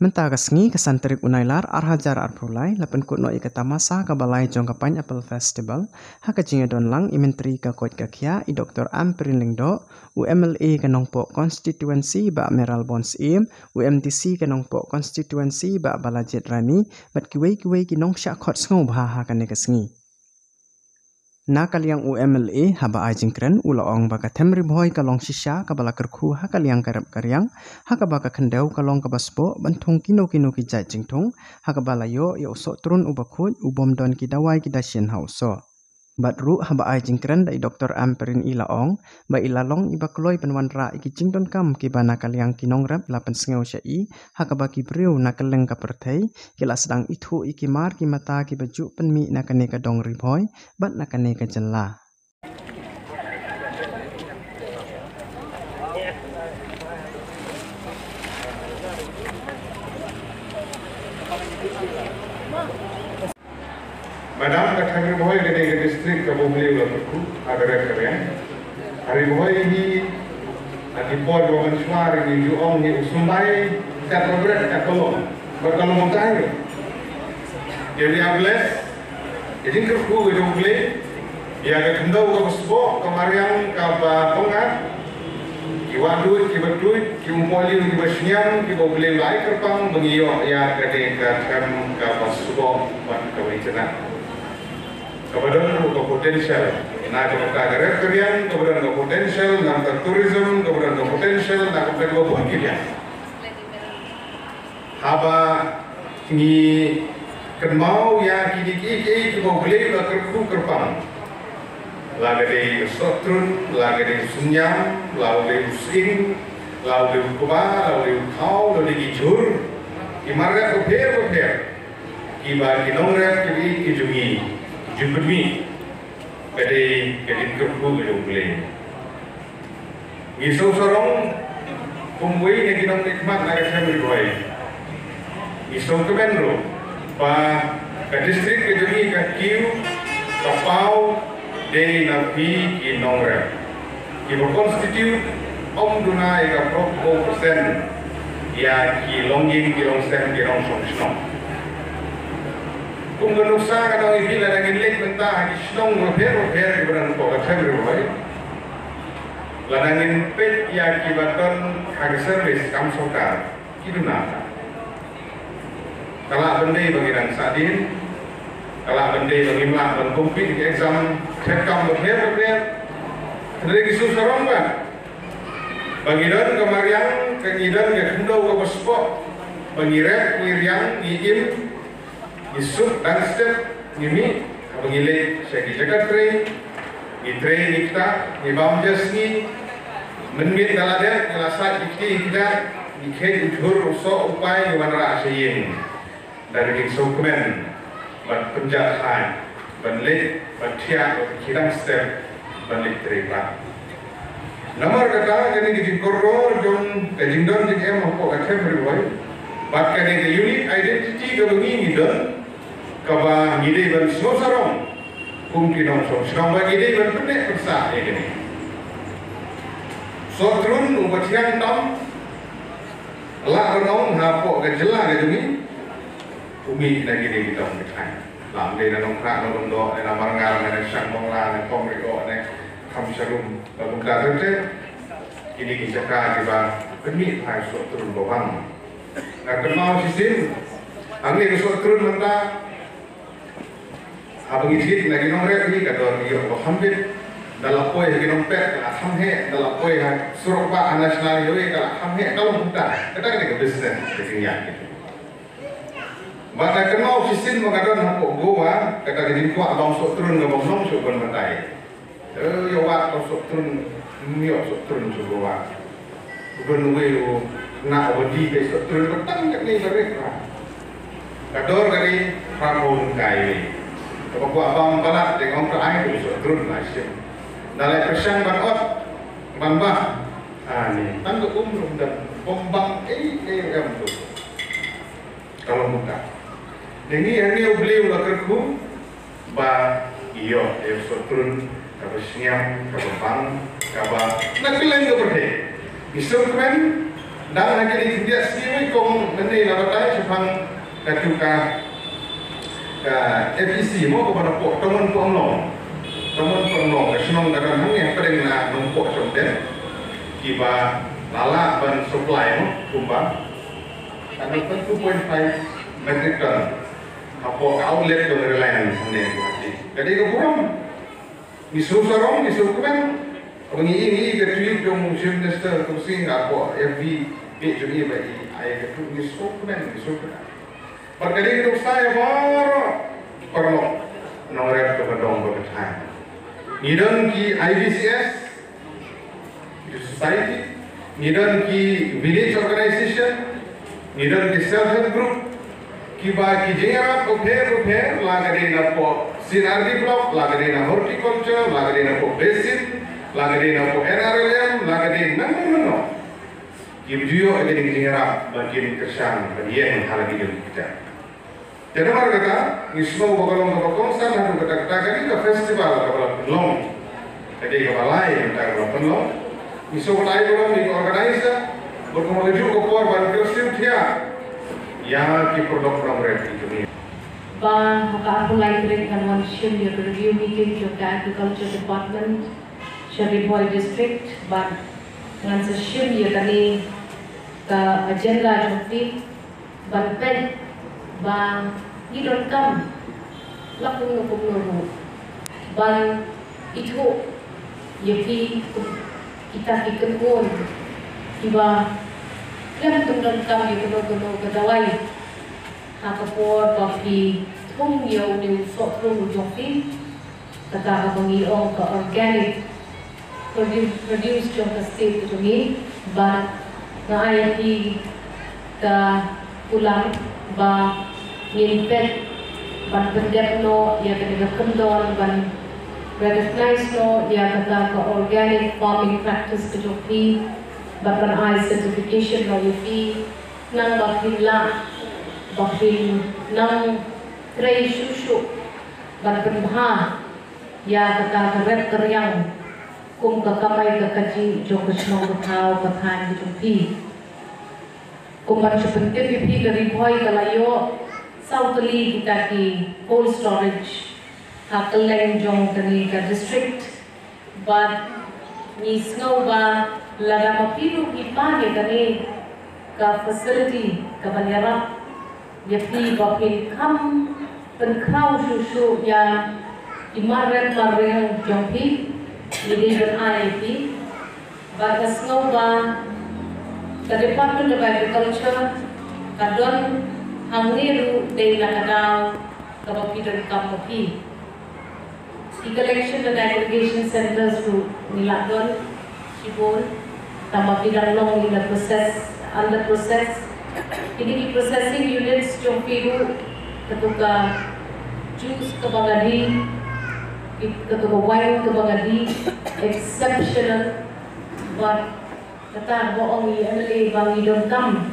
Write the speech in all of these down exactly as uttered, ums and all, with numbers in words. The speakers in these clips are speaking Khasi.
Mynta ka sngi ka san tarik u Nailar ar hajar arphew lai la pynkut noh ïa ka tamasa kaba lai jong ka Pineapple Festival, ha ka jingïadon lang i Myntri ka koit ka khiah i Doktor Ampareen Lyngdoh, u M L A ka Nongpoh Constituency Bah Mayralborn Syiem, u M D C ka Nongpoh Constituency Bah Balajied Rani, bad kiwei kiwei ki nongshah khot sngewbha ha kane ka sngi. Na ka liang u M L A haba ai jingkren u la ong ba ka Them Ri Bhoi ka long shisha kaba la kyrkhu ha ka liang ka rep ka riang, ha kaba ka khyndew ka long kaba sboh ban thung kino kino ki jait jingthung, ha kaba la ïoh ïa u soh trun uba khuid u bym don ki dawai ki dashin ha u soh. Bad ruh haba ai jingkren da i Doktor Ampareen i la ong ba i la long iba kloi ban wanrah ïa ki jingdonkam kiba na ka liang ki nongrep la pynsngew sha i, ha kaba ki briew na kylleng ka pyrthei ki la sdang ithuh ïa ki mar ki mata kiba ju pynmih na kane ka dong Ri Bhoi bad na kane ka jylla. Madam, ka Them Ri Bhoi ka dei ka district kaba U Blei u la kyrkhu ha ka rep ka riang. Ka Ri Bhoi hi ha ki por ba mynshuwa ngi ju ong hi u symbai kat ba bret kat ba long. Bad ka long kumta hi. Ïa, we are blessed. Ka jingkyrkhu ka jong U Blei ïa ka khyndew kaba sboh, ka mariang kaba pyngngad, ki wahduid kiba tuid, ki umpohliew kiba shngiam, kiba U Blei u la ai kyrpang ba ngi ïoh ïa kane ka them kaba sboh bad kaba itynnad, kaba don ruh ka potential. Na ka bynta ka rep ka riang kaba don ka potential, na ka bynta tourism kaba don ka potential, na ka bynta kaba bun ki liang. Haba ngi kynmaw ïa kine kiei kiei kiba U Blei u la kyrkhu kyrpang, la ka dei u sohtrun, la ka dei u synñiam, la u dei u sying, la u dei u kba, la u dei u thaw, la u dei ki jhur, ki mar rep bapher bapher kiba ki nongrep kiba ïeit ki jong ngi ju pynmih, ka dei ka jingkyrkhu ka jong U Blei. Ngi sngewsarong kum uwei na ki nongmihkhmat na ka Them Ri Bhoi. Ngi sngewkmen ruh ba ka district ka jong ngi ka kiew ka paw dei na phi ki nongrep kiba constitute ym duna ïa ka phraphew percent ïa ki longïing ki longsem ki nongshong shnong. Kum ka nuksa ka dang ïa phi, lada ngin leit mynta ha ki shnong bapher bapher kiba don hapoh ka Them Ri Bhoi, lada ngin peit ïa kiba don ha ka service kam sorkar, ki duna. Ka lah ban dei ba ngi dang sahdien, ka lah ban dei ba ngim lah ban compete ha ki exam treikam bapher bapher. Hynrei ngi sngewsarong ba ba ngi don ka mariang, ka ngi don ka khyndew kaba sboh, ba ngi rep, ngi riang, ngi im, ngi suk dang step, ngi mih, haba ngi leit sha ki jaka trei, ngi trei, ngi ktah, ngi bam ja sngi. Mynmiet da la dep, ngi la sait ki kti ki kjat, ngi kheit u jhur u soh u pai, ngi wanrah sha ïing da ka jingsngewkmen bad pynjah thait ban leit ban thiah bad ki dang step ban leit trei pat. Namar kata, kane ka jingkordor jong ka jingdon jingem hapoh ka Them Ri Bhoi bad kane ka unique identity kaba ngi ngi don, kaba ngi dei ban sngewsarong kum ki nongshong shnong, ba ngi dei ban pynneh pynsah ïa kane. Sohtrun uba thiang tam, lah ban ong, hapoh ka jylla ka jong ngi, u mih na kine ki dong ki thaiñ. Lah dei na Nongkhrah Nongdong, na Marngar, na Shangbongla, na Komrigoh, na Khamsharum, ba kumta ter ter. Kine ki jaka kiba pynmih bha ïa u sohtrun ba bang. Nga kynmaw shisien, hangne ka sohtrun mynta, haba ngi jied na ki nongrep hi, ka dor ngi ïoh ba kham bit. Da la poi ha ki nongpet ka la kham heh, da la poi ha surok bah ha National Highway ka la kham heh, ka long kumta. Kata ka dei ka business ka jingïaid kita. Bad nga kynmaw shisien ba nga don hapoh Goa, kata ka jingkwah bam sohtrun kaba ym long shuh ban batai. Eh, ïa wad ka sohtrun, ym ïoh sohtrun sha Goa. U don uwei u khynnah uba die ka sohtrun ba tang katne ba rit ba. Ka dor ka dei phra phew tyngka iwei. Kaba kwah bam palat te nga ong ka ai ka sohtrun la shim. Da la pyrshang ban ot ban bah. Ani, tang ka um ruh ym don, bym bang ei ei em tu. Ka long kumta. Te ngi hangne U Blei u la kyrkhu ba ïoh ïa u sohtrun kaba shngiam, kaba bang, kaba na kylleng ka pyrthei. Ngi sngewkmen Dang ha kine ki khyndiat sngi wei kum mynne la batai shaphang katu ka, ka F E C mo, kaba na pdeng Tongmon Pynlong. Tongmon Pynlong, ka shnong ka don hangne hapdeng na Nongpoh Jong Dep. Kiba la lah ban supply mo, kumba, ano, two point five metric ton hapoh ka outlet jong Reliance hangne Guwahati. Ka dei ka burom. Ngi sngewsarong, ngi sngewkmen. Haba ngi ïohi ïa ka tweet jong u Chief Minister Khursing hapoh F B page jong ngi ba i ai ka tweet, ngi sngewkmen, ngi sngewkmen. Bad ka dei ka nuksa ïa baroh, paralok nongrep kaba dong bad ka thaiñ. Ngi don ki I V C S, ki society, ngi don ki village organization, ngi don ki self help group, kiba ki jingïarap bapher bapher, la ka dei na poh C and R D block, la ka dei na horticulture, la ka dei na poh basin, la ka dei na poh N R L M, la ka dei na nangno nangno. Ki ju ïoh ïa ka jingïarap ba kin kyrshan ban ïeng ha la ki jong ki kjat. Te namar kata, ngi sngew ba ka long kaba kongsan haduh katta katta, kane ka festival kaba la pynlong, ka dei kaba lai mynta kaba la pynlong. Ngi sngewbha ai burom ïa ki organizer bad kumba la juh ka por ban kyrsiew thiah ïa ki paralok nongrep ki jong ngi. Ba ha ka arphew lai tarik ngan wan shim ïa ka review meeting jong ka Agriculture Department sha Ri Bhoi District, bad ngan sa shim ïa kane ka agenda jong phi, ban peit ba ngi donkam la kumno kumno ruh ban ithuh ïa phi kum kita ki kynhun kiba khlem pyndonkam ïa kano kano ka dawai ha ka por ba phi thung ïa une u sohtrun u jong phi. Kata kaba ngi ong ka organic produ-, produce jong ka state ka jong ngi, bad nga ai ïa phi ka kulam ba ngin peit ban pyndep noh ïa kane ka kyndon, ban recognize noh ïa kata ka organic farming practice ka jong phi, bad ban ai certification noh ïa phi, nang ba phin lah, ba phin nang trei shuh shuh ban pynbha ïa kata ka rep ka riang kum ka kamai ka kajih jong ka shnong ka thaw ka thaiñ ka jong phi. Kum ban shu pyntip ïa phi, ka Ri Bhoi ka la ïoh saw tylli kita ki cold storage ha kylleng jong kane ka district. Bad ngi sngew ba lada ma phi ruh phi pan ïa kane ka facility kaban ïarap ïa phi ba phin kham pynkhraw shuh shuh ïa ki mar rep mar riang jong phi, ngi dei ban ai ïa phi. Bad nga sngew ba ka Department of Agriculture ka don hangne ruh dei na ka daw kaba phi donkam ma phi. Ki collection and aggregation centers ruh ngi la don shibun, tangba ki dang long in the process, under process. Kine ki processing units jong phi ruh, kato ka juice kaba nga die, kato ka wine kaba nga die, exceptional. Bad kata ba ong i M L A ba ngi donkam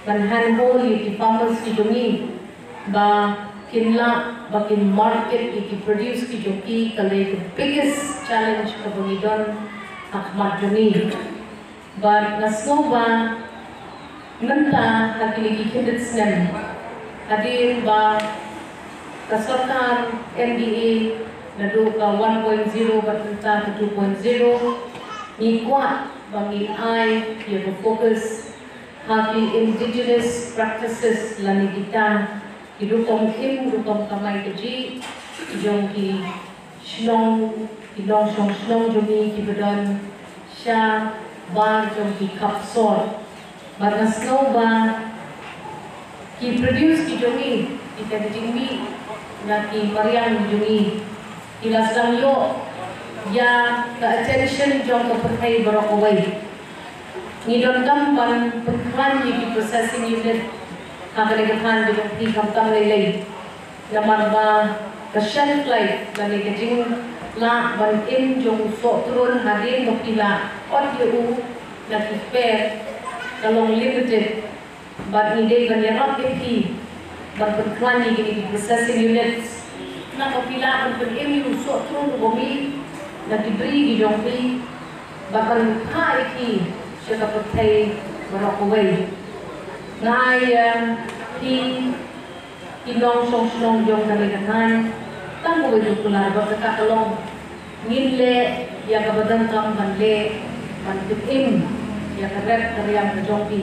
ban handhold ïa ki farmers ki jong ngi ba kin lah ba kin market ïa ki produce ki jong ki, ka lei ka biggest challenge kaba ngi don ha khmat jong ngi. Bad nga sngew ba mynta ha kine ki khyndiat snem, hadien ba ka sorkar M D A naduh ka one point zero bad mynta ka two point zero, ngi kwah ba ngin ai ïa ka focus ha ki indigenous practices lane kita ki rukom im, rukom kamai kajih jong ki shnong, ki nongshong shnong jong ngi kiba don shabar jong ki khap sor. Bad nga sngew ba ki produce ki jong ngi, kita ki jingmih na ki mariang jong ngi, ki la sdang ïoh ïa ka attention jong ka pyrthei baroh kawei. Ngi donkam ban pynkhlaiñ ïa ki processing unit ha kane ka thaiñ ka jong phi khamtam lei lei. Namar ba ka shelf life lane ka jinglah ban im jong u sohtrun hadien ba phi la ot ïa u na ki fair ka long limited. Bad ngi dei ban ïarap ïa phi ban pynkhlaiñ ïa kine ki processing units, naba phi lah ban pynim ïa u sohtrun uba mih na ki bri ki jong phi, bad ban phah ïa ki sha ka pyrthei Baroh kawei. Nga ai ïa phi ki nongshong shnong jong kane ka thaiñ tang kawei ka kular ba kata ka long ngin leh ïa kaba donkam ban leh ban tip im ïa ka rep ka riam ka jong phi.